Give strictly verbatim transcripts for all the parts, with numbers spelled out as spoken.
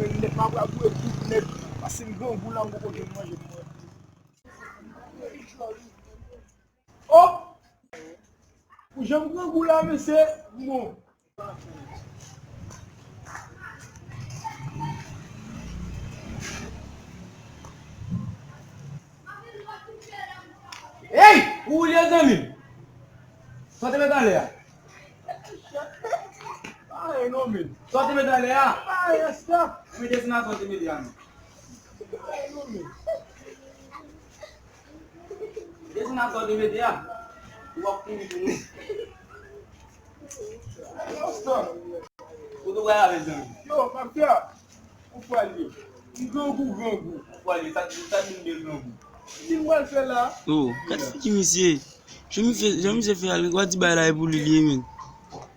boure nèt, m ap boure tout nèt. Paske m grangou la, m poko jwenn manje pou mwen. Oh! Pou jan m grangou la, mesye, bon. Hey! Ou ye zanmi m? Sa w te met anlè a? Sa w te met anlè a? Mete sou nan sa w te mete a non. Desann ak sa w te mete a. Ou ap kouri pou nou. Kote w pral avè l, zanmi? Yo, mafya, ou pral ye. M grangou, grangou. Ou pral ye, sa, sa vin de grangou. Ki m pral fè la? Oh, gad figi misye. Jan misye, jan misye fè al, w a di bagay la e pou li li ye, men.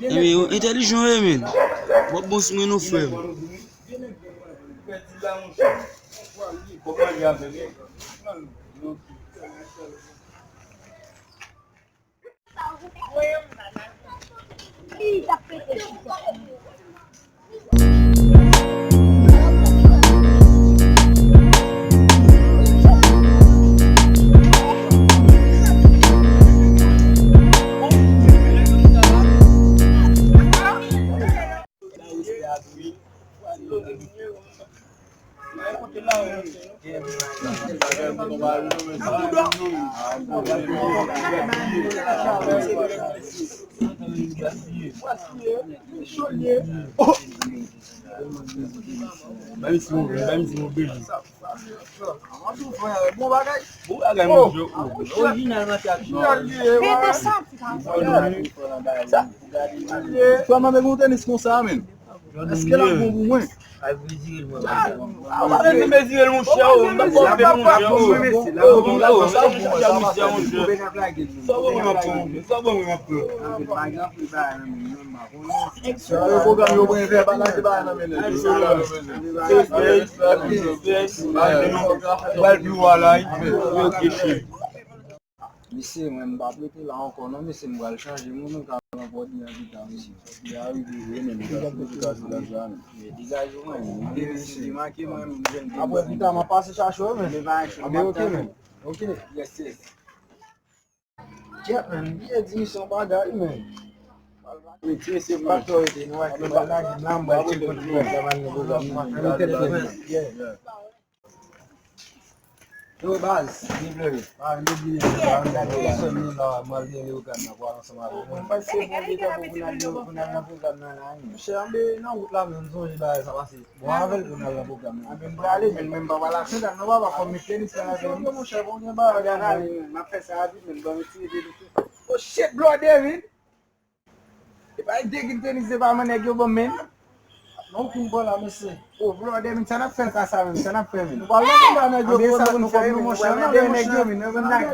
Enben, entèlijan w ye, men. W ap bon sou mwen non, frè m. Pèdi la, monchè. Fòk manje avè l. Ba m ti mo, ba m ti mo beli. Bon bagay. Bon bagay, monchè. Orijinal, monchè. Mete sa, ti kanson. Sa. Frè m avèk yon tenis konsa, men. Èske l ap bon pou mwen? A, w pa bezwen mezire l, monchè, o. M pa fè monchè, o. O, o, o, sa monchè, monchè, monchè. Sa bon, mwen ap pran. Sa bon, mwen ap pran. Yo pwogram yo mwen fè pa lage ba nan men nèg yo. Pral pi wo a la. Ok, cheri. Mesye, mwen m p ap rete la ankò non, mesye, m pral chanje moun, nou ka pran pòt li an pita, mesye. Li a rive vre, men li ka sou li ka sou laj la, men. Men degaje w, men. Li make mwen, men m jwenn. Apre pita, m ap pase chache w, men. Men ok, men. Ok. Yes, yes. Kèt, men, byen di misye yon bagay, men. Wi, ti mesye, pa twò rete, nou wè ke m pral lage m la, m pral tcheke yon ti pòt la, m al nan pwogram nan. Ann tèt fèmen. Yeah. Yo, baz, deplore. Pa vin obliye, pa vin gade sèl nou la, m al gen lewokan nan, pral ansanm avè w. Mwen panse bon, li tankou pou n al, pou n al nan pwogram nan la, wi. Monchè, anben, nan wout la, menm, m sonje bagay sa pase. Bon, avè l pou n al nan pwogram nan. Anben, m prale, men, men, m pa pral aksyon, non, papa, fò m met tenis la avè m. Monchè, bon, gen bagay la, wi, men, m ap fè sa rapid, men, bon, retire de tou. Oh, shit, blòdè, vin. E pa de ki tenis, se pa man nèg yo ban m, men. Non, kou m pran la, mesye. Oh, blòdè, men, sa n ap fè l ka sa, men, sa n ap fè, men. Nou pral nan pwogram nèg yo, anben, sa pou nou fè, men, monchè, anben, nèg yo, men, nou ban nèg.